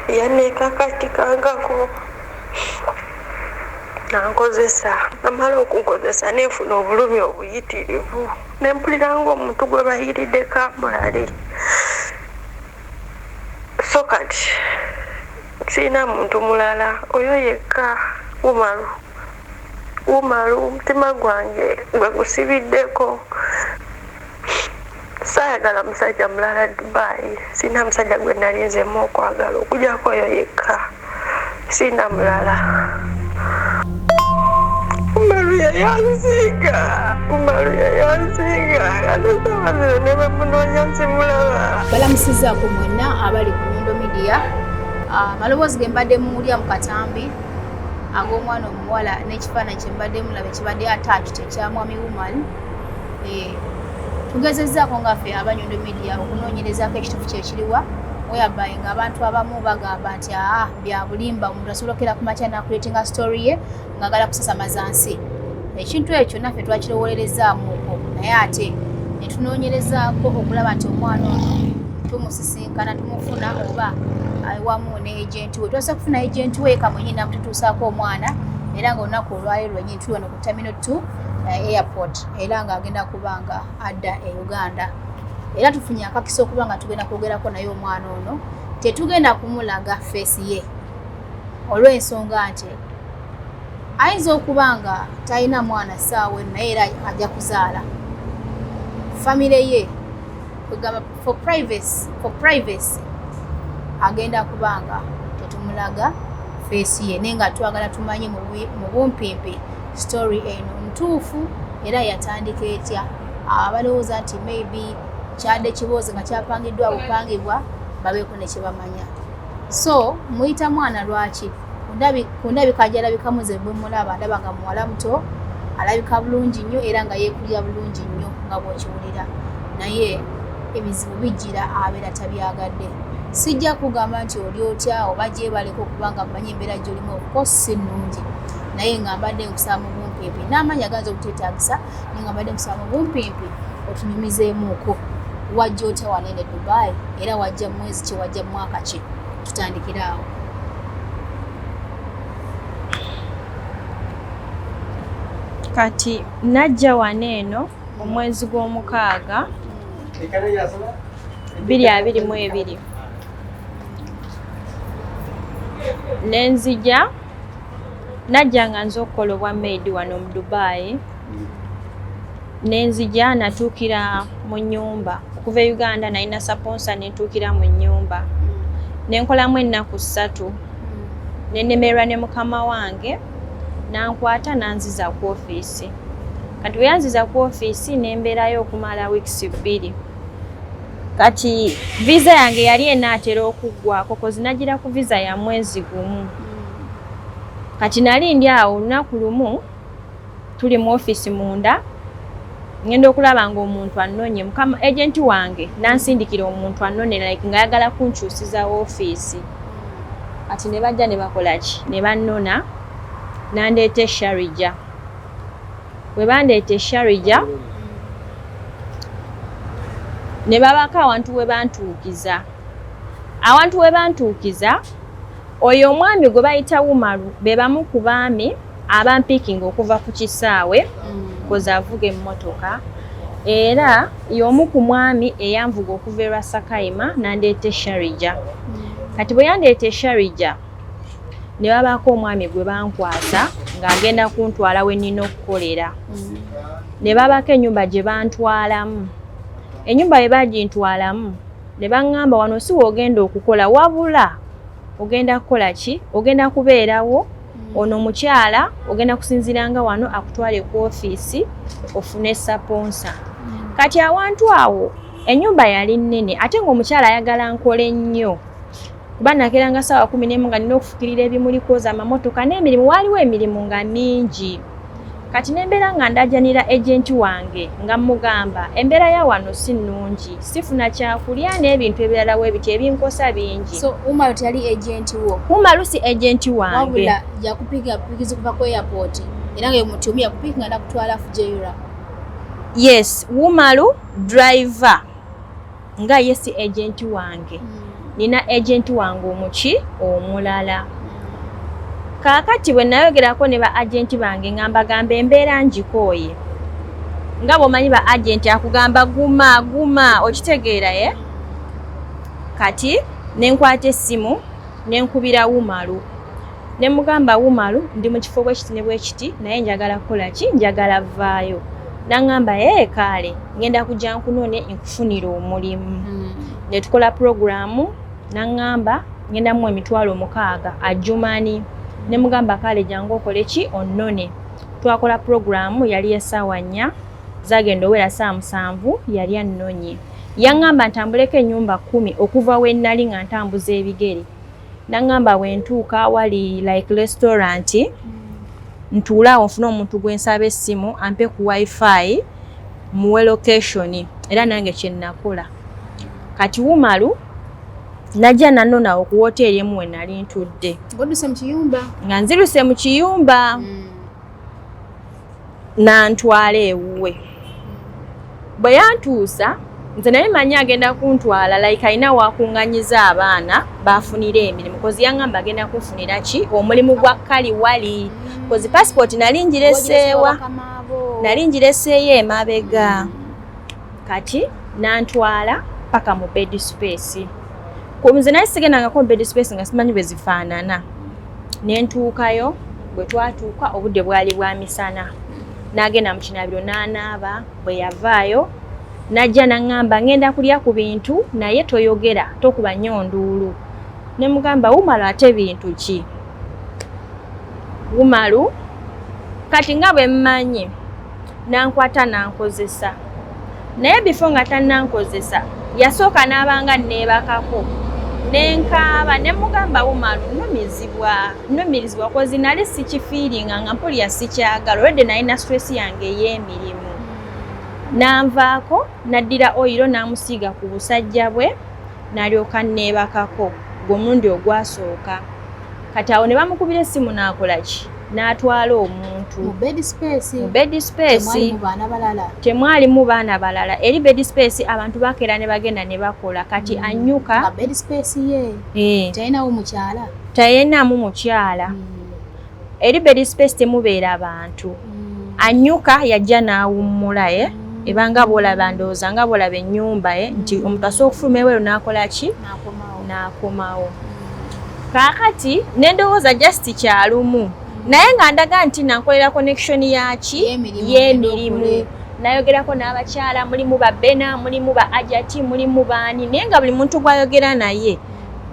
Yanneekakatikangako nankozesa, namala okunkozesa nenfuna obulumi obuyitirivu, nempulira ng'omuntu gwe bayiridde kamulali. So kati sirina muntu mulala, oyo yekka Umaru. Umaru omutima gwange gwe gusibiddeko. Saayagala musajja mulala Dubai, sirina musajja gwe nali nzemu okwagala okujjako oyo yekka, sirina mulala. Umaru yeyansinga, Umaru yeyansinga, ate essaawa zino ne bwe munoonya simulaba. Balamusizaako mwenna abali ku Nyondo Media. Amaloboozi ge mbadde muwulira mu katambi ag'omwana omuwala n'ekifaananyi kye mbadde mulaba ekibadde attached ekya Mwami Umar. Tugezezzaako nga ffe aba Nyondo Media okunoonyerezaako ekituufu kye kiriwa, whereby ng'abantu abamu bagamba nti aa bya bulimba, omuntu asobola okukera ku makya n'akuleetinga story ye ng'agala kusasamaza nsi. Ekintu ekyo naffe twakirowolerezaamu okwo, naye ate ne tunoonyerezaako okulaba nti omwana ono tumusisinkana, tumufuna oba awamu ne agent we. Twasa kufuna agent we kamwennyini namututuusaako omwana, era nga olunaku olwaleero lwennyini tuli wano ku Terminal 2 airport, era ng'agenda kuba nga adda e Uganda. Era tufunye akakisa okuba nga tugenda kwogerako naye omwana ono. Tetugenda kumulaga feesi ye olw'ensonga nti ayinza okuba nga talina mwana ssaawa eno, naye era ajja kuzaala. Famire ye kwegamba for privacy agenda kuba nga tetumulaga feesi ye, naye nga twagala tumanye mu bumpimpi story eno ntuufu era yatandika etya. Abalowooza nti maybe kyadde kiboozi nga kyapangiddwa bupangibwa babeeko ne kye bamanya. So muyita mwana lwaki? Ku ndabika gy'alabikamu nze bwe mulaba ndaba nga muwala muto, alabika bulungi nnyo era nga yeekulira bulungi nnyo nga bw'okiwulira, naye ebizibu bijjira abeera tabyagadde. Sijja kugamba nti oli otya oba gyebaleko kubanga mmanyi embeera gy'olimu okuko si nnungi, naye nga mbadde nkusaba mu bumpimpi n'amaanyi aganza obuteetaagisa, naye nga mbadde nkusaba mu bumpimpi otunyumizeemuuko. Wajja otya wano eno e Dubai, era wajja mwezi ki, wajja mwaka ki? Tutandikire awo. Kati najja wano eno mu mwezi gw'omukaaga 2022, nenzija najja nga nze okukola obwa maid wano mu Dubai. Nenzija natuukira mu nnyumba okuva e Uganda, nalina sponsor, nentuukira mu nnyumba nenkolamu ennaku 3, nenemerwa ne mukama wange nankwata nanziza ku ofiisi. Kati bwe yanziza ku ofiisi nembeerayo okumala weeks 2. Kati visa yange yali enaatera okuggwako kozi nagira ku visa ya mwezi gumu. Kati nali ndi awo olunaku lumu tuli mu ofiisi munda, ngenda okulaba ng'omuntu annonye, mukama agent wange nansindikira omuntu annone like ng'ayagala kunkyusiza ofiisi. Kati ne bajja ne bakola ki, ne bannona nandeeta e Sharjah. Bwe bandeeta e Sharjah ne babako awantu we bantuukiza. Awantu we bantuukiza oyo omwami gwe bayita Umaru be bamu ku baami abampiikinga okuva ku kisaawe, kozi avuga emmotoka, era y'omu ku mwami eyanvuga okuva e Rasakaima n'andeeta e Sharjah. Kati bwe yandeeta e Sharjah ne babaako omwami gwe bankwasa ng'agenda kuntwala we nnina okukolera. Ne babaako ennyumba gye bantwalamu. Ennyumba bwe bagintwalamu ne baŋŋamba wano si w'ogenda okukola, wabula ogenda kukola ki, ogenda kubeerawo ono mukyala ogenda kusinziira nga wano akutwale ku ofiisi ofune saponsa. Kati awantu awo ennyumba yali nnene ate ng'omukyala ayagala nkole nnyo, kuba nakeeranga ssaawa 11 nga nina okufukirira ebimuli, kwoza amamotoka n'emirimu, waaliwo emirimu nga mingi. Kati ne mbeera nga ndajanira agenti wange nga mmugamba embeera ya wano si nnungi, sifuna kyakulya n'ebintu ebirala weebiti ebinkosa bingi. So Umaru teyali agenti wo? Umaru si agenti wange. Wabula yakupiga pikizi kuva ku airport, era nga omuntu omu yakupiga nakutwala Fujairah. Yes, Umaru driver. Nga ye si agenti wange. Nina agenti wange omuki omulala. Kaakati bwe nayogerako ne ba agenti bange nga mbagamba embeera ngikooye, nga bw'omanyi ba agenti akugamba guma guma, okitegeera ye. Kati ne nkwata essimu ne nkubira Wumalu ne mugamba, "Wumalu, ndi mu kifo bwe kiti ne bwe kiti, naye njagala kukola ki? Njagala vaayo." Naŋŋamba, "Ee, kaale ngenda kujja nkunone nkufunire omulimu." Ne tukola puroguramu. Naŋŋamba ngenda mu 60,000 ajumani. Ne mugamba, "Kaale, jangu okole ki? Onnone." Twakola puroguramu, yali essaawa 4, zagenda owera saa 7 yali annonye. Yaŋŋamba ntambuleko ennyumba 10 okuva we nnali nga ntambuza ebigere. Naŋŋamba bwe ntuuka wali like restaurant ntuule awo nfune omuntu gwe nsaba essimu ampe ku wifi muwe location. Era nange kye nakola. Kati Wumalu najja nannonawo ku woteeri emu we nali ntudde. Ng'odduse mu kiyumba? Nga nziruse mu kiyumba. Nantwala ewuwe. Bwe yantuusa, nze naye manyi agenda kuntwala like alina wakuŋŋanyiza abaana bafunira emirimu, 'cause yaŋŋamba agenda kunfunira ki? Omulimu gwa kali wali, 'cause passport nali ngireseewa, nali ngireseeyo emabega. Kati nantwala paka mu bed space. Nze naye sigendangako mu bed space nga simanyi bwe zifaanana. Nentuukayo. Bwe twatuuka obudde bwali bwa misana. N'agenda mu kinaabiro n'anaaba. Bwe yavaayo najja naŋŋamba, "Ngenda kulya ku bintu, naye toyogera, tokuba nnyo nduulu." Ne mugamba, "Wumalu, ate bintu ki?" Wumalu kati nga bwe mmanyi nankwata nankozesa, naye before nga tannankozesa yasooka n'abanga neebakako, nenkaaba. Ne mugamba, "Wumalu, nnumizibwa, nnumirizibwa," 'cause nali sikifeelinga nga mpulira sikyagala olwedde nalina stress yange ey'emirimu. Nanvaako, naddira oil n'amusiiga ku busajja bwe, n'alyoka neebakako gw'omulundi ogwasooka. Kati awo ne bamukubira essimu n'akola ki? N'atwala omuntu. Mu bed space? Mu bed space. Temwalimu baana balala? Temwalimu baana balala. Eri bed space abantu bakeera ne bagenda ne bakola. Kati anyuka Nga bed space ye Eh, talinawo mukyala? Talinamu mukyala. Eri bed space temubeera bantu. Anyuka yajja n'awummula ye ebanga bwolaba, ndowooza nga bwolaba ennyumba ye nti omuntu asobola okufuluma ebweru n'akola ki? N'akomawo. N'akomawo. Kaakati nendowooza just kyalumu, naye nga ndaga nti nankolera connection yaki? Y'emirimu. Y'emirimu. Okole. Nayogerako n'abakyala, mulimu ba Bena, mulimu ba Ajati, mulimu baani, naye nga buli muntu gwayogera naye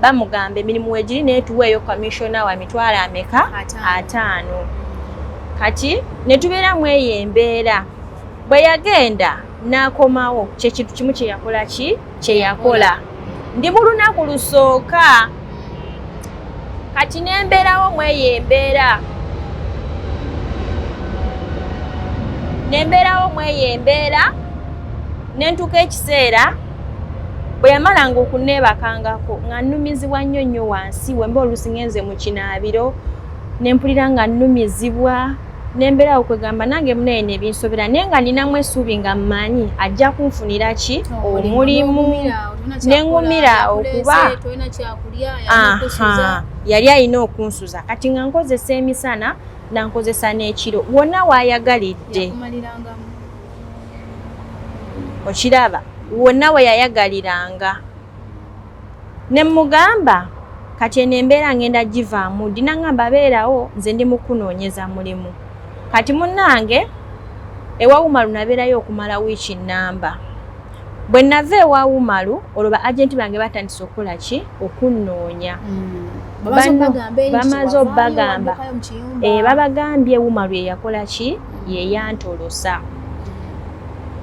bamugamba emirimu wegiri, naye tuweeyo commissioner wa mitwalo ameka? 50. 50. Kati ne tubeera mu eyo embeera. Bwe yagenda n'akomawo, kyekintu kimu kyeyakola ki? Kyeyakola ndi mu lunaku lusooka. Kati nembeerawo mu eyo embeera, nembeerawo mu eyo embeera, nentuuka ekiseera bwe yamalanga okuneebakangako nga nnumizibwa nnyo nnyo wansi wemba. Oluusi ngenze mu kinaabiro nempulira nga nnumizibwa, nembeerawo kwegamba nange munaye nebinsobera, naye nga ninamu essuubi nga mmanyi ajja kunfunira ki? Omulimu. Neŋŋumira okuba Tolina kyakulya. Aha, yali alina okunsuza. Kati nga nkozesa emisana, nankozesa n'ekiro, wonna waayagalidde. Yakumalirangamu. Okiraba, wonna we yayagaliranga. Ne mugamba, "Kati eno embeera ngenda givaamu ddi?" Naŋŋamba, "Beerawo, nze ndi mu kunoonyeza mulimu." Kati munnange ewa Wumalu nabeerayo okumala wiiki nnamba. Bwe nava ewa Wumalu, olwo ba agenti bange batandise okukola ki? Okunnoonya. Bamaze Bano, obbagamba eri nti bamaze wavaayo, obbagamba. waddukayo mu kiyumba. E, babagambye Wumalu yeyakola ki? Yeyantolosa.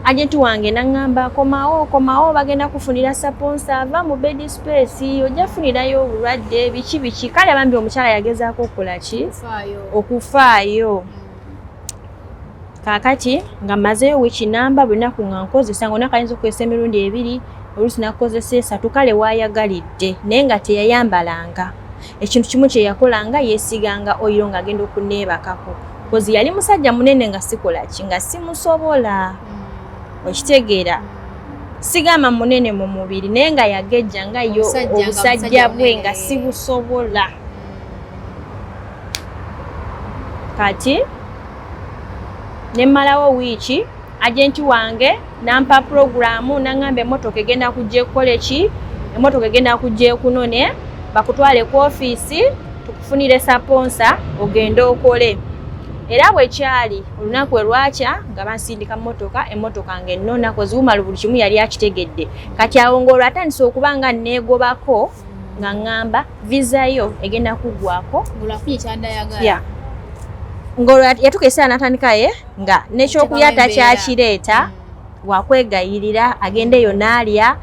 Agenti wange naŋŋamba, "Komawo, komawo, bagenda kufunira sponsor, ava mu bed space, ojja funirayo obulwadde," biki biki. Kale bambi omukyala yagezaako okukola ki? Okufaayo. Okufaayo. Kaakati nga mmazeeyo wiiki namba, buli lunaku nga nkozesa, nga olunaku ayinza okukozesa emirundi ebiri, oluusi nakukozesa esatu, kale waayagalidde, naye nga teyayambalanga. Ekintu kimu kye yakolanga, yeesiganga oil ng'agenda okuneebakako, 'cause yali musajja munene nga sikola ki? Nga simusobola. Okitegeera? Sigamba munene mu mubiri, naye nga yagejja nga yo obusajja bwe nga sibusobola. Kati ne mmalawo wiiki, agenti wange nampa puroguramu nangamba emmotoka egenda kujja ekukole ki, emmotoka egenda kujja ekunone, bakutwale ku ofiisi tukufunire saponsa ogende okole. Era bwe kyali olunaku we lwakya nga bansindika mmotoka, emmotoka ng'ennona koziwumalu buli kimu yali akitegedde. Kati awo ng'olwo atandise okuba nga neegobako nga ŋŋamba visa yo egenda kuggwako ng'olwo yatuuka ekiseera n'atandika ye nga n'ekyokulya takyakireeta, wakwegayirira agenda eyo n'alya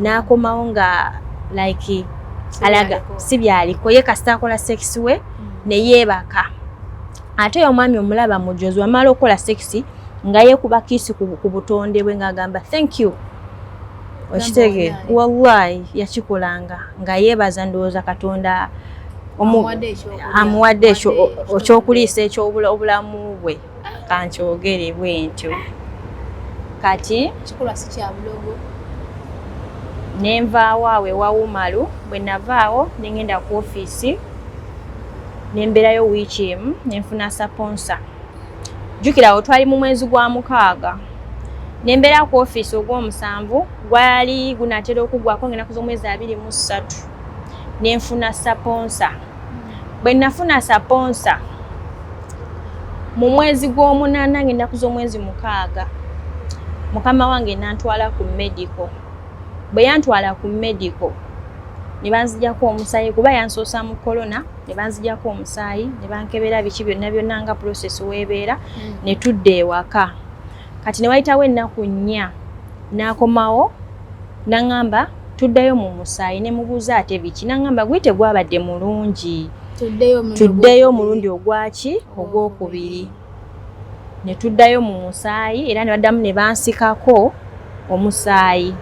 n'akomawo nga like alaga si byaliko, ye kasita akola sex we ne yeebaka. Ate oyo omwami omulaba mujozi, wamala okukola sex nga yeekuba kiisi ku butonde bwe ng'agamba thank you. Okitegeera? Wallahi yakikolanga nga yeebaza, ndowooza Katonda amuwadde ekyokuliisa ekyobulamu bwe, kankyogere bwe ntyo. Kati nenvaawo awo ewa Umaru. Bwe navaawo ne ngenda ku ofiisi ne mbeerayo wiiki emu ne nfuna saponsa. Jjukira awo twali mu mwezi gwa 6. Ne mbeera ku ofiisi ogw'omusanvu gwali gunaatera okuggwako ng'ennaku z'omwezi 23 ne nfuna saponsa. Bwe nafuna saponsa mu mwezi gw'omunaana ng'ennaku z'omwezi 6, mukama wange nantwala ku medical. Bwe yantwala ku medical ne banzijako omusaayi, kuba yansoosa mu corona, ne banzijako omusaayi ne bankebera biki byonna byonna nga process weebeera, ne tudda ewaka. Kati ne wayitawo ennaku 4 n'akomawo n'aŋŋamba tuddayo mu musaayi. Ne mubuuza ate biki, n'aŋŋamba guli tegwabadde mulungi, tuddeyo omulundi ogwaki ogwokubiri. Ne tuddayo mu musaayi era ne baddamu ne bansikako omusaayi.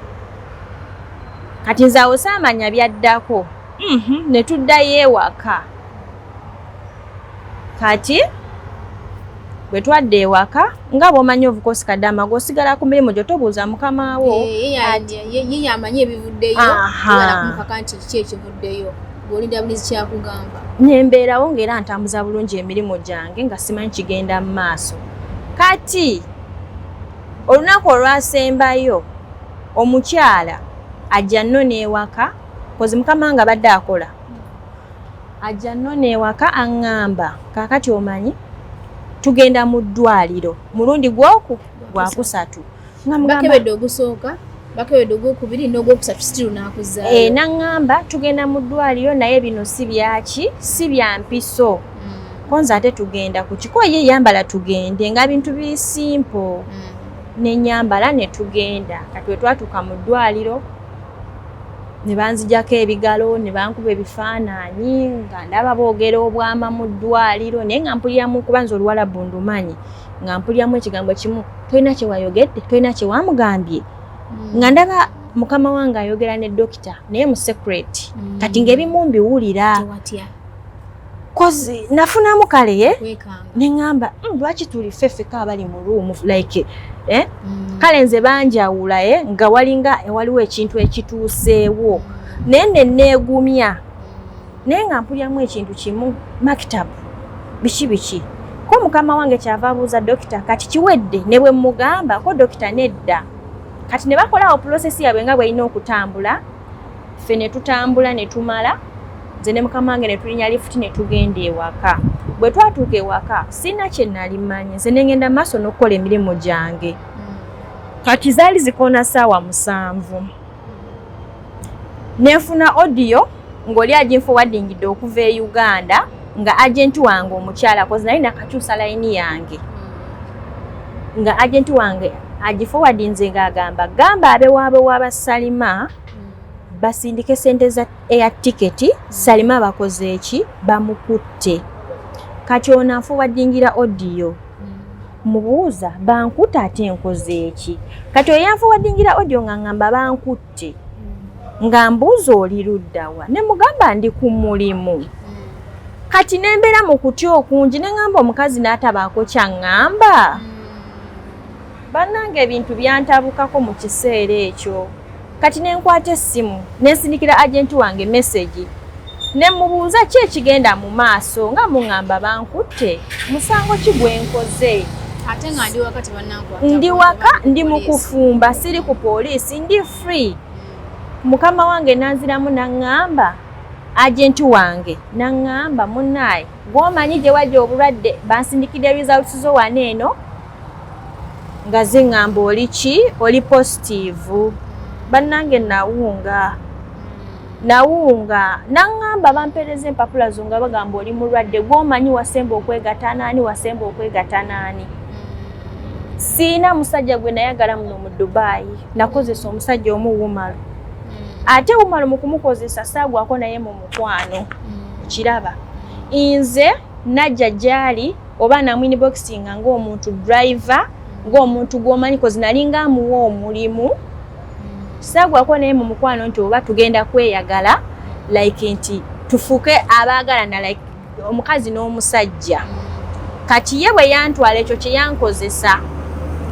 Kati nze awo saamanya byaddako, ne tuddayo ewaka. Kati bwe twadda ewaka, nga bw'omanyi of course kadama gw'osigala ku mirimu gyo, tobuuza mukama wo. Ye yamanyi ebivuddeyo, kumukaka nti kiki ekivuddeyo, ng'olinda bulizi kyakugamba. Nembeerawo ng'era ntambuza bulungi emirimu gyange nga simanyi kigenda mu maaso. Kati olunaku olwasembayo omukyala ajja nno n'ewaka, kozi mukama nga badde akola, ajja nno n'ewaka aŋŋamba kaakati omanyi tugenda mu ddwaliro mulundi gwoku gwakusatu. Bakebedde ogusooka, bakebedde ogwokubiri n'ogwokusatu, still n'akuzaayo. Naŋŋamba tugenda mu ddwaliro, naye bino si byaki, si bya mpiso, konza ate tugenda ku kiko ye yambala tugende nga bintu biri simple. Ne nyambala ne tugenda. Kati we twatuuka mu ddwaliro ne banzijako ebigalo ne bankuba ebifaananyi nga ndaba boogera obwama mu ddwaliro, naye nga mpuliramu, kuba nze Oluwalabu ndumanyi, nga mpuliramu ekigambo kimu, tolina kye wayogedde, tolina kye wamugambye. Nga ndaba mukama wange ayogera ne dokita naye mu secret. Kati ng'ebimu mbiwulira kozi nafunamu kale ye ne ŋŋamba, lwaki tuli ffe ffeka abali mu room like eh? Kale nze banjawula nga walinga waliwo ekintu ekituuseewo, naye ne neegumya, naye nga mpuliramu ekintu kimu, makitabu biki biki. Ko mukama wange kyava abuuza dokita, kati kiwedde? Ne bwe mugamba ko dokita nedda. Kati ne bakolawo process yaabwe nga bw'erina okutambula. Ffe ne tutambula ne tumala, nze ne mukama wange ne tulinya lifuti ne tugenda ewaka. Bwe twatuuka ewaka sirina kye nali mmanyi, nze ne ngenda maaso n'okukola emirimu gyange. Kati zaali zikoona ssaawa 7, nenfuna audio ng'oli aginforwardingidde okuva e Uganda, nga agenti wange omukyala, kozi nali nakakyusa layini yange, nga agenti wange agiforwardinze ng'agamba, gamba abewaabwe w'abasalima basindike sente za air ticket, Salima bakoze eki, bamukutte. Kati ono anforwardingira audio, mubuuza bankutte ate nkoze eki? Kati oyo yanforwardingira audio nga ngamba bankutte, nga mbuuza oli luddawa, ne mugamba ndi ku mulimu. Kati nembeera mu kutya okungi, ne ŋŋamba omukazi n'atabaako kyaŋŋamba. Bannange, ebintu byantabukako mu kiseera ekyo. Kati nenkwata essimu, nensindikira agenti wange message, ne mubuuza ki ekigenda mu maaso, nga muŋŋamba bankutte, musango ki gwe nkoze? Ate nga ndi waka, tebannankwata. Ndi waka, ndi mu kufumba, siri ku poliisi, ndi free. Mukama wange nanziramu naŋŋamba, agenti wange naŋŋamba, "Munnaaye, gw'omanyi gye wajja obulwadde, bansindikidde results zo wano eno nga ziŋŋamba oli ki, oli positive." Bannange, nawunga, nawunga. Naŋŋamba bampeereza empapula zo nga bagamba oli mulwadde, gw'omanyi wasemba okwegatta naani, wasemba okwegatta naani. Siina musajja gwe nayagala muno mu Dubayi. Nakozesa omusajja omu, Wumalu. Ate Wumalu mu kumukozesa saagwako naye mu mukwano. Kiraba nze najja gyali oba namuinboxinga ng'omuntu driver, ng'omuntu gw'omanyi, 'cause nalinga amuwa omulimu. Saagwako naye mu mukwano nti oba tugenda kweyagala, like nti tufuuke abaagalana, like omukazi n'omusajja. Kati ye bwe yantwala, ekyo kye yankozesa.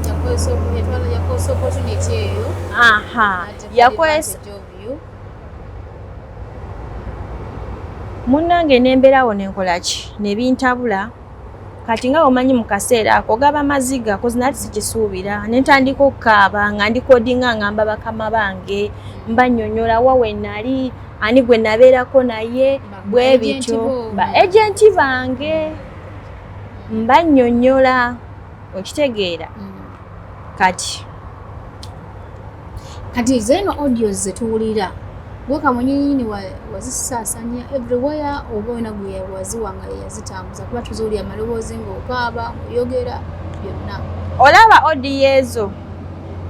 Yakozesa opportunity eyo. Aha. N'atake Yakozesa. advantage of you. Munnange, nembeerawo nenkola ki, ne bintabula. Kati nga omanyi mu kaseera ako gaba maziga, 'cause nali sikisuubira. Ne ntandika okukaaba nga ndikodinga, ngamba bakama bange, mbannyonnyola wa we nali, ani gwe nabeerako naye, bwe bityo. Agent bo. Ba agent bange mbannyonnyola, okitegeera? Kati Kati zeeno audios zetuwulira, gwe kamunyininyini wazisaasanya everywhere oba olina gwe waziwa nga yeyazitambuza? Kuba tuziwulira amaloboozi ng'okaaba, ng'oyogera byonna. Olaba audio ezo,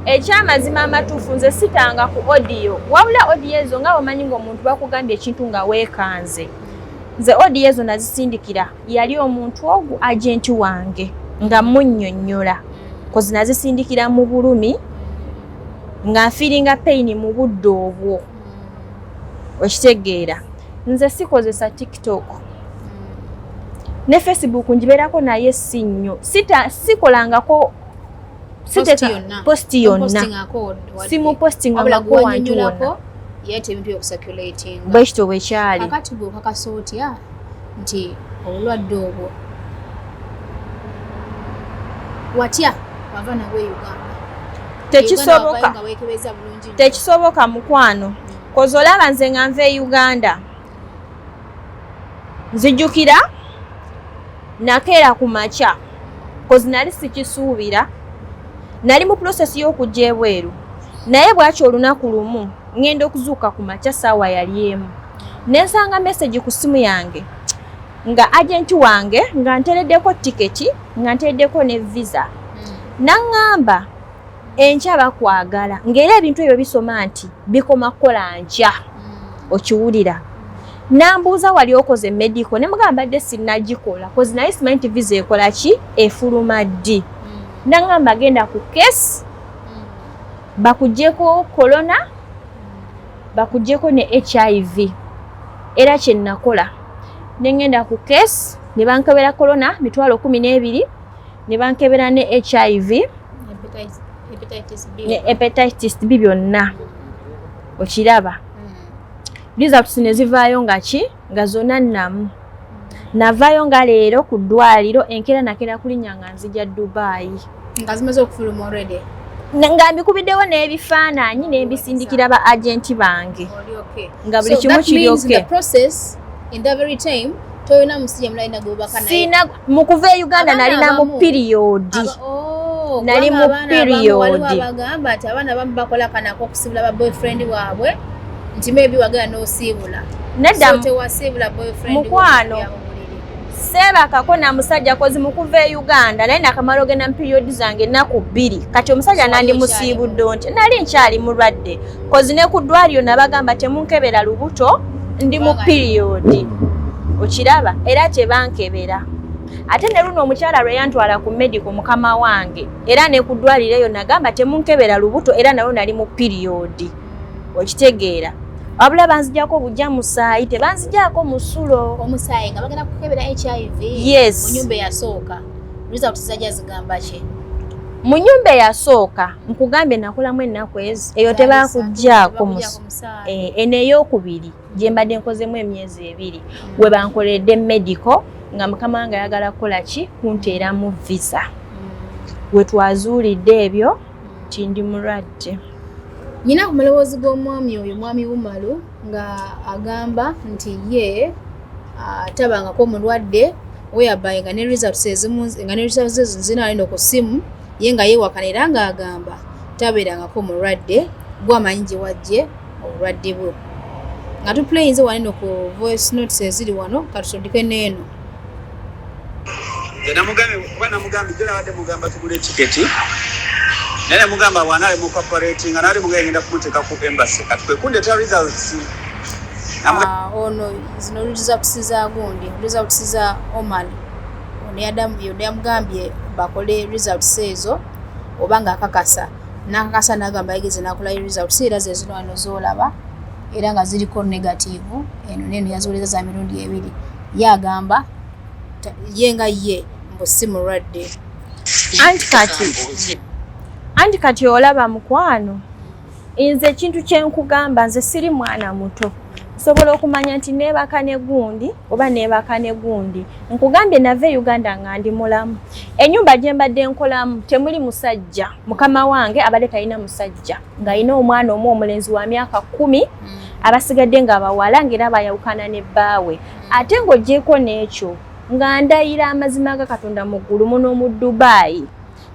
ekyamazima amatuufu, nze sitanga ku audio, wabula audio ezo nga omanyi ng'omuntu bakugambye ekintu nga weekanze. Nze audio ezo nazisindikira yali omuntu ogu, agenti wange, nga munnyonnyola, 'cause nazisindikira mu bulumi, nga nfeelinga pain mu budde obwo, okitegeera? Nze sikozesa TikTok ne Facebook, ngibeerako naye si nnyo. Sikolangako Post yonna. Post yonna. Topostingako wadde. Simupostingangako Wabula wantu wonna. gwewannyonnyolako yeeta ebintu byokucirculatinga. Bwe kityo bwe kyali. Kakati gwe okakasa otya nti obulwadde obwo watya wava nabwe e Uganda? Tekisoboka. Uganda wavayo nga weekebeza bulungi nnyo. Tekisoboka mukwano, 'cause olaba nze nga nva e Uganda, nzijukira nakeera ku makya, 'cause nali sikisuubira. Nali mu process y'okujja ebweru, naye bwaki olunaku lumu ŋŋenda okuzuuka ku makya, saawa yali 1, nensanga message ku ssimu yange nga agenti wange, nga ntereddeko tiketi, nga ntereddeko ne visa, naŋŋamba enkya bakwagala, ng'era ebintu ebyo bisoma nti bikoma kukola nkya. Okiwulira? Nambuuza, "Wali okoze medical?" Ne mugamba mbadde sinnagikola, 'cause naye simanyi nti visa ekola ki, efuluma ddi. Naŋŋamba genda ku case bakugyeko corona, bakugyeko ne HIV. Era kye nakola, ne ŋŋenda ku case ne bankebera corona 120,000, ne bankebera ne HIV Hepatitis B. ne hepatitis B byonna, okiraba? Results ne zivaayo nga ki, nga zonna nnamu. Navaayo nga leero ku ddwaliro, enkeera nakeera kulinnya nga nzija Dubayi. Nga zimaze okufuluma already. Nga mbikubiddewo n'ebifaananyi n'embisindikira ba agenti bange. Oli okay. Nga buli kimu kiri means okay. the process in that very time tolina musajja mulala gwebaka naye. Siina. Mu kuva e Uganda Abaana nalina mu period. Oh, Nali kubanga mu abaana abamu period. waliwo abagamba nti abaana abamu bakola kanako okusibula ba boyfriend waabwe, nti maybe wagenda n'osiibula. Nedda. So tewasiibula boyfriend wo Mukwano. mu buliri. Seebakako na musajja, 'cause mu kuva e Uganda naye nakamala ogenda mu period zange ennaku 2. Kati omusajja So wali nandimusiibudde nti nali nkyali mulwadde, 'cause ne ku ddwaliro nabagamba temunkebera lubuto, ndi mu Kubanga- period, okiraba? Era tebankebera. Ate ne luno omukyala lwe yantwala ku medical, mukama wange, era ne ku ddwaliro eyo nagamba temunkebera lubuto, era nayo nali mu period, okitegeera? Wabula banzijako bujja musaayi, tebanzijaako musulo. Omusaayi nga bagenda kukebera HIV? Yes. Mu nyumba eyasooka results zajja zigamba ki? Mu nyumba eyasooka nkugambye nakolamu ennaku ezo, eyo tebakuggyako. Eno eyokubiri gye mbadde nkozemu emyezi 2, we bankoledde medical nga mukama wange ayagala kukola ki, kunteeramu visa, we twazuulidde ebyo nti ndi mulwadde. Nyina ku maloboozi g'omwami oyo, mwami Umaru, nga agamba nti ye tabangako omulwadde, whereby nga ne results ezimu, nga ne results ezo zina alina ku ssimu ye, nga yeewakana era ng'agamba tabeerangako mulwadde. Gwamanyi gye wajje obulwadde bwe, nga tuplayinze wano ku voice notes eziri wano. Katutandike n'eno. Nze namugambye, kuba namugambye jjo nabadde mugamba tugule tiketi, naye namugamba bw'anaali mu cooperating nga naali mugambye ngenda kumuteeka ku embassy. Kati kwe kundeetera results. Ah, ono zino results za gundi, results za Omar. Ono yamugambye bakole results ezo oba ng'akakasa, n'akakasa, n'agamba yageze n'akola results, era ze zino wano z'olaba, era nga ziriko negative. Eno n'eno yaziwuliriza za mirundi ebiri. Ye agamba ye nga ye mbu si mulwadde. Anti kati olaba mukwano, nze ekintu kyenkugamba, nze siri mwana muto, nsobola okumanya nti neebaka ne gundi oba neebaka ne gundi. Nkugambye nava e Uganda nga ndi mulamu. Ennyumba gye mbadde nkolamu temuli musajja. Mukama wange abadde talina musajja, ng'alina omwana omu omulenzi wa myaka 10, abasigadde nga bawala, ng'era bayawukana ne bbaawe. Ate ng'oggyeko n'ekyo, nga ndayira amazima ga Katonda mu ggulu, muno mu Dubayi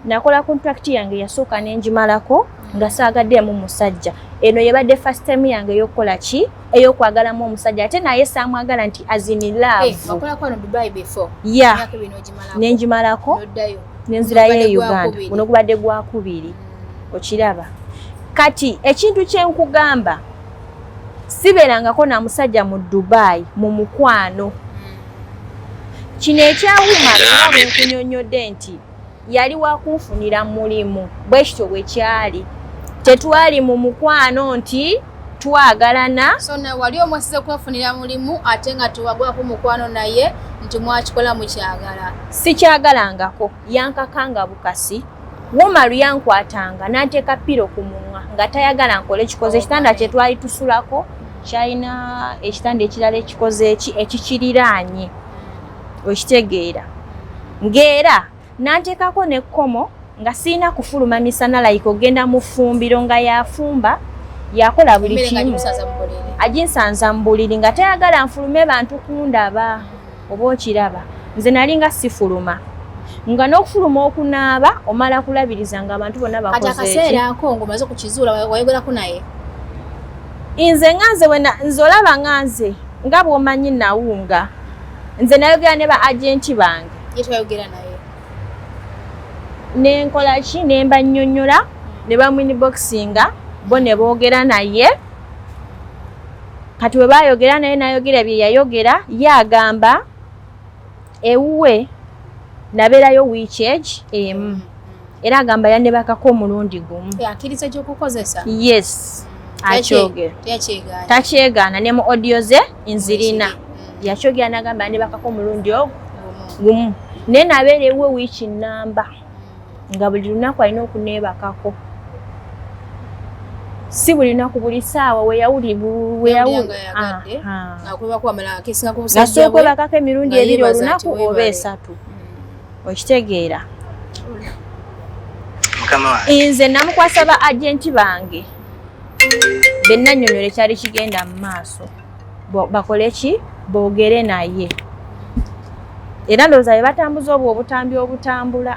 nakola contract yange yasooka nengimalako nga saagaddemu musajja. Eno yebadde first time yange ey'okukola ki, ey'okwagalamu omusajja, ate naye saamwagala nti as in love. Eh, wakolako wano Dubai before? Ya. Emyaka ebiri n'ogimalako? Nengimalako. N'oddayo. Nenzirayo e Gubadde gwa Uganda. kubiri. Guno gubadde gwakubiri, okiraba? Kati ekintu kyenkugamba, sibeerangako na musajja mu Dubai mu mukwano. Kino ekyawuma nga bwenkunyonyodde nti yali wakunfunira mulimu, bwe kityo bwe kyali. Tetwali mu mukwano nti twagalana. So na wali omwesize kwefunira mulimu, ate nga tewagwako mukwano naye nti mwakikola mukyagala? Sikyagalangako, yankakanga bukasi. Womalu yankwatanga n'anteeka pillow ku mumwa nga tayagala nkole kikoze. Ekitanda kye twali tusulako kyalina ekitanda ekirala ekikoze eki ekikiriraanye, okitegeera? Ng'era n'anteekako n'ekkomo nga sirina kufuluma misana, like ogenda mu ffumbiro, nga yafumba, yakola buli Emmere nga kimu. Gimusanza mu buliri. Aginsanza mu buliri, nga tayagala nfulume bantu kundaba, oba okiraba? Nze nali nga sifuluma, nga n'okufuluma okunaaba omala kulabiriza nga abantu bonna Kati bakoze eki. Akaseera ako ng'omaze okukizuula, wayogerako naye? Nze nga nze wena, nze olaba nga nze nga bw'omanyi nawunga, nze nayogera ne ba agenti bange. Ye twayogera naye? Nenkola ki, ne mbannyonnyola, ne bamuinboxinga bo ne boogera naye. Kati bwe baayogera naye, n'ayogera bye yayogera. Ye agamba ewuwe nabeerayo wiiki egi emu, era agamba yannebakako omulundi gumu. Akkiriza gyokukozesa? Yes, akyogera. Teyakyegaana? Takyegaana, ne mu audio ze nzirina. Yakyogera n'agamba yannebakako omulundi ogwo gumu, naye nabeera ewuwe wiiki nnamba, nga buli lunaku alina okuneebakako, si buli lunaku, buli saawa weyawuli. Yawulira nga yagadde. Akwebako amala akesinga ku busajja Ngasobola bwe. okwebakako emirundi Nga ebiri yeebaza olunaku nti oba weebale. esatu, okitegeera? Mukama wange. Nze namukwasa ba agenti bange bennannyonnyola ekyali kigenda mu maaso. Bakole ki, boogere naye, era ndowooza be batambuza obwo obutambi obutambula.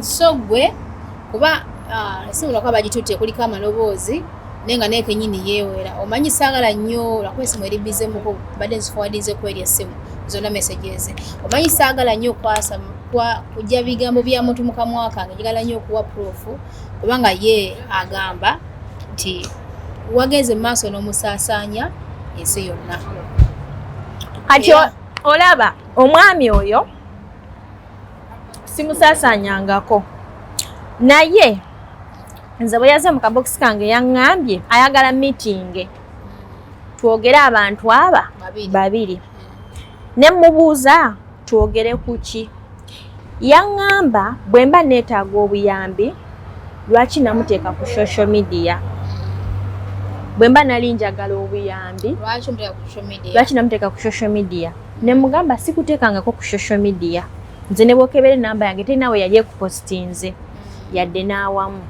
So gwe kuba esimu lwakuba bagitutte kuliko amaloboozi, naye nga naye kenyini yeewera. Omanyi saagala nnyo lwakuba esimu eri bizemuko, badde nziforwardinze ku eri essimu zonna messages. Omanyi saagala nnyo okwasa kujja bigambo bya muntu mu kamwa kange, njagala nnyo okuwa proof, kubanga ye agamba nti wagenze mu maaso n'omusaasaanya ensi yonna. Kati olaba omwami oyo simusaasaanyangako, naye nze bwe yaze mu kabokisi kange yaŋŋambye ayagala meeting twogere abantu aba Babiri. babiri. Ne mubuuza twogere ku ki? Yaŋŋamba bwe mba neetaaga obuyambi lwaki namuteeka ku social media, bwe mba nali njagala obuyambi lwaki namuteeka ku social media. Ne mugamba sikuteekangako ku social media, nze ne bwokebera enamba yange terina we yali ekupositinze yadde n'awamu.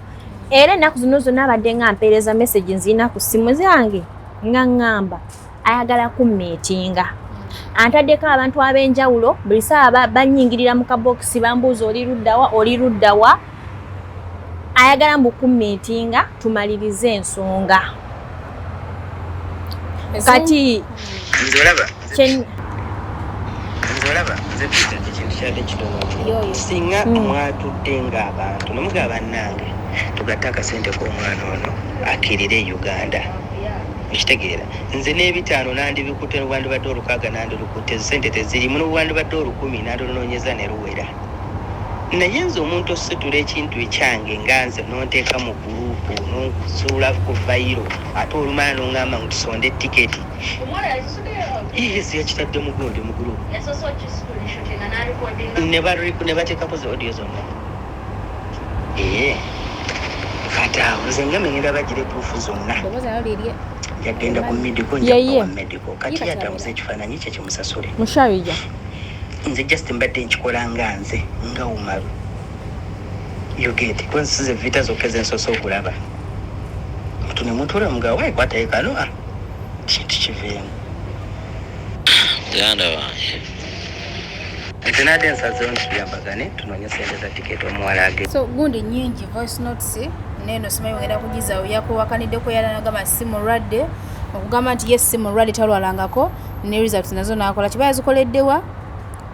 Era ennaku zino zonna abadde nga mpeereza message nzirina ku ssimu zange nga ŋŋamba ayagala kummiitinga, antaddeko abantu ab'enjawulo buli ssaawa bannyingirira mu kabokisi bambuuza oli luddawa oli luddawa, ayagala mbu kummiitinga tumalirize ensonga. Kati nze olaba nze Peter ekintu kyadde kitono nti singa mwatudde ng'abantu ne mugaba bannange tugatte akasente k'omwana ono akkirire e Uganda, okitegeera? Nze n'ebitaano nandibikutte, n'obwandibadde olukaaga nandirukutte, ezo sente tezirimu, n'obwandibadde olukumi nandirunoonyeza ne luwera. Naye nze omuntu ositula ekintu ekyange nga nze n'onteeka mu guruupu n'onsuula ku fayiro ate olumala n'oŋŋamba ngu tusonde tiketi. Yes, yakitadde mu gundi mu guruupu ne bateekako zi audio zonna. Ee, kati awo nze nga ngenda bagira epurufu zonna, yagenda ku medical, njakubawa medical. Kati yatambuza ekifaananyi kye kimusasule. Musharija. Nze just mbadde nkikola nga nze nga Umaru, you get? Kuba nsize vita zokka ezensoose okulaba mutu ne mutuula mugawa ekwatayo kano ah kintu kiveemu. Muganda wange, nze nadde nsazeewo nti tuyambagane tunoonye sente za tiketi omuwala age. So gundi nyingi voice notes neno simanyi ogenda kugizaawo. Yakuwakaniddeko yalagamba si mulwadde, okugamba nti ye si mulwadde, talwalangako, ne results nazo nakola kiba yazikoleddewa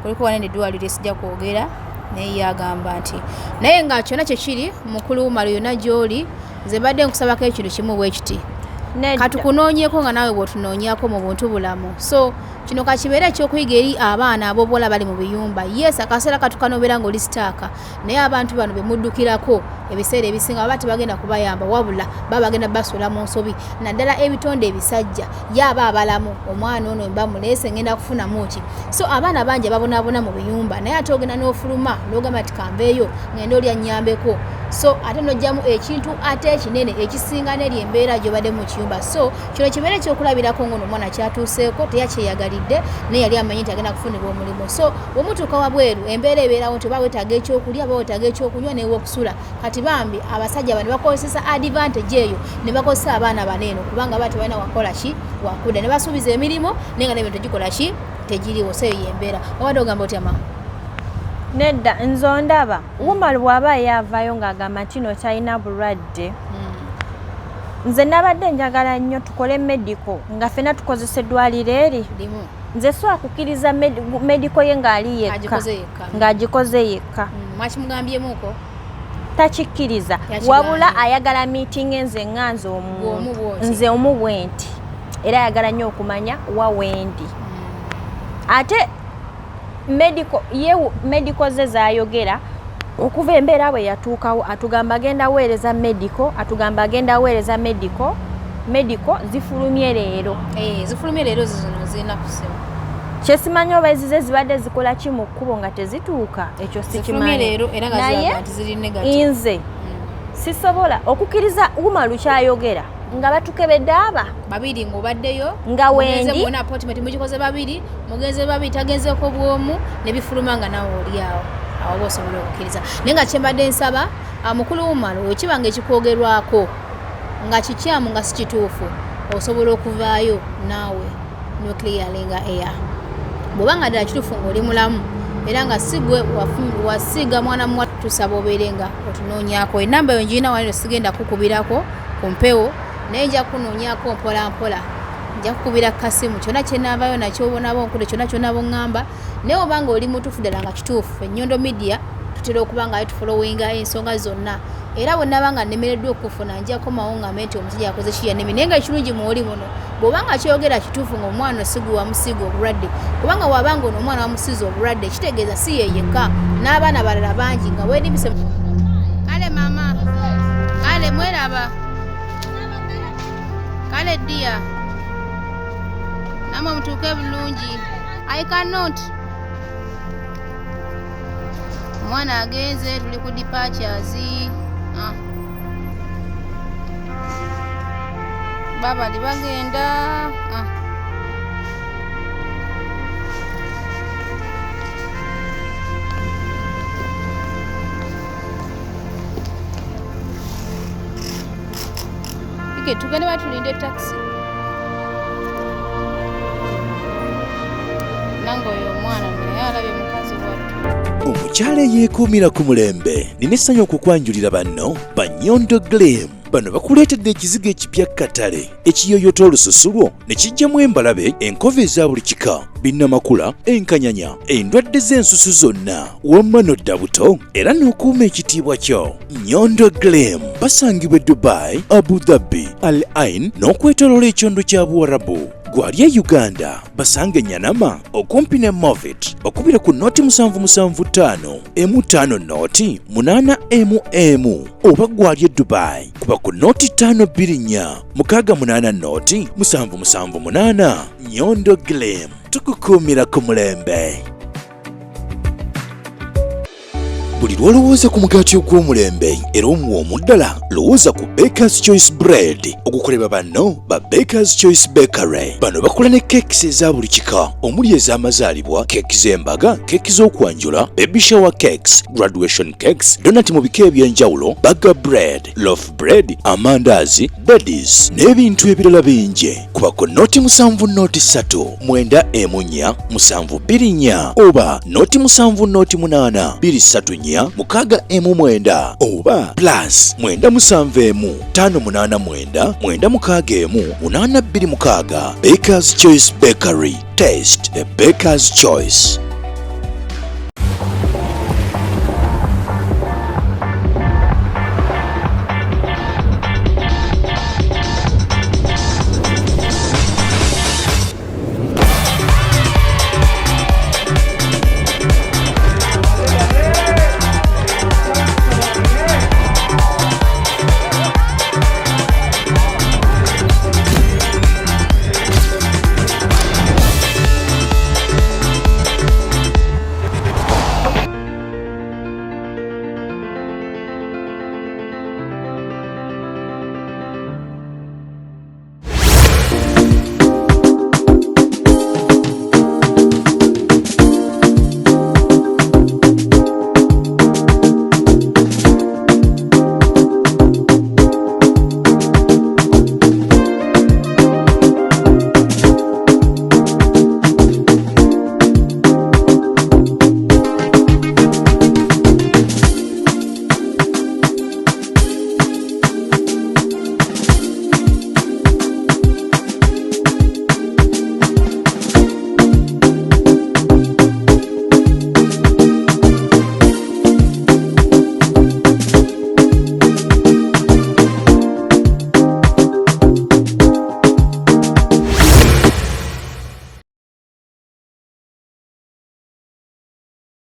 kuliko wanene eddwaliro esijja kwogera, naye ye agamba nti naye nga kyonna kyekiri. Mukulu Umar, yonna gy'oli, nze mbadde nkusabako ekintu kimu bwe kiti. Katukunoonyeeko nga naawe bw'otunoonyaako mu buntu bulamu. So kino kakibeere ekyokuyiga eri abaana ab'obuwala bali mu biyumba. Yes, akaseera katukanobeera ng'oli sitaaka, naye abantu bano be muddukirako ebiseera ebisinga baba tebagenda kubayamba, wabula baba bagenda basuula mu nsobi, naddala ebitonde ebisajja yaaba abalamu. Omwana ono mba muleese ngenda kufunamu ki? So abaana bangi ababonaabona mu biyumba, naye ate ogenda n'ofuluma n'ogamba nti kanveeyo ngende oli annyambeko, so ate n'ojjamu ekintu ate ekinene ekisinga n'eri embeera gy'obadde mu kiyumba. So kino kibeere ekyokulabirako ng'ono omwana kyatuuseeko teyakyeyagalidde, naye yali amanyi nti agenda kufunibwa omulimu. So bwemutuuka wabweru embeera ebeerawo nti oba weetaaga ekyokulya, oba weetaaga ekyokunywa n'ewokusula. Kati bambi abasajja bano bakozesa advantage eyo ne bakozesa abaana bano eno, kubanga baba tebalina wakola ki wakudda, ne basuubiza emirimu naye nga n'ebintu tegikola ki tegiriwo. So eyo yembeera. Obadde ogamba otya ma? Nedda, nze ondaba Umar bw'aba yaavaayo ng'agamba nti no talina bulwadde, nze nabadde njagala nnyo tukole medical nga ffenna tukozesa eddwaliro eri. Limu. Nze sobola kukkiriza medical ye ng'ali yekka. Agikoze yekka. Ng'agikoze yekka. Mwakimugambyemuko? Takikkiriza. Yakigaanye. Wabula ayagala meeting nze nga nze omuntu. Bw'omu bw'oti. Nze omu bwenti, era ayagala nnyo okumanya wa wendi. Ate medical ye medical ze zayogera okuva embeera bwe yatuukawo, atugamba agenda weereza medical, atugamba agenda weereza medical, medical zifulumye leero. Eh, zifulumye leero zino zirina ku ssimu. Kyesimanyi oba ezize zibadde zikola ki mu kkubo nga tezituuka, ekyo Zifulumye sikimanyi. leero era nga Naye ziraga nti ziri negative. nze sisobola okukkiriza Umaru kyayogera nga batukebedde aba babiri ng'obaddeyo nga mugenze wendi. Mwona appointment mugikoze babiri, mugenze babiri, tagenzeko bwomu ne bifuluma nga nawe oli awo awo oba osobola okukkiriza. Naye nga kyembadde nsaba mukulu Umar, wekiba nga ekikwogerwako nga kikyamu, nga si kituufu, osobola okuvaayo naawe noclearinga air. Bw'oba nga ddala kituufu ng'oli mulamu era nga si gwe wasiiga mwana muwa, tusaba obeere nga otunoonyaako. Enamba yo ngirina wano, sigenda kukubirako ku mpewo, naye nja kunoonyaako mpola mpola, nja kukubira kasimu kyonna kyenaavayo nakyo, obonaaba onkude kyonna kyonna boŋŋamba. Naye oba nga oli mutuufu ddala nga kituufu, Ennyondo Media tutera okuba nga tufollowinga ensonga zonna, era bwe naba nga nnemereddwa okufuna nja komawo ngambe nti omusajja yakoze ki yannemye. Naye nga ekirungi mwoli muno, bw'oba nga kyogera kituufu nga omwana si gwe wamusiiga obulwadde, kubanga bw'aba nga ono omwana wamusiiza obulwadde kitegeeza si ye yekka, n'abaana balala bangi nga weerimbise. Kale mama, kale mweraba, kale ddiya, namwe mutuuke bulungi. I cannot. Omwana agenze, tuli ku departures. Ah. Babali bagenda. Ah. Okay, tugende batulinde taxi. Nange oyo omwana naye alabye mukazi wattu. Omukyala eyeekuumira ku mulembe, nina essanyu okukwanjulira banno ba Nyondo Glam. Bano bakuleetedde ekizigo ekipya katale ekiyoyota olususu lwo ne kijjamu embalabe, enkovu eza buli kika, binnamakula, enkanyanya, endwadde z'ensusu zonna, wamma nodda buto era n'okuuma ekitiibwa kyo. Nyondo Glam basangibwa e Dubai, Abu Dhabi, Al Ain n'okwetooloola ekyondo kya Buwarabu. Gwali e Uganda basange Nyanama okumpi ne Movit, bakubira ku noti 775 emu 5 noti 8 emu emu, oba gwali e Dubai kuba ku noti 524 68 noti 778. Nyondo Glam, tukukuumira ku mulembe. Buli lw'olowooza ku mugaati ogw'omulembe era omuwoomu ddala, lowooza ku Bakers Choice Bread ogukolebwa banno ba Bakers Choice Bakery. Bano bakola ne cakes eza buli kika omuli ez'amazaalibwa, keeki z'embaga, keeki z'okwanjula, baby shower cakes, graduation cakes, donut mu bika eby'enjawulo, burger bread, loaf bread, amandaazi, daddies n'ebintu ebirala bingi. Kuba ku noti 7 noti 3 9 emu 4 7 2 4 oba noti 7 noti 8 2 3 4 6 emu 9 oba plus 9 7 1 5 8 9 9 6 emu 8 2 6. Bakers Choice Bakery, taste the Bakers Choice.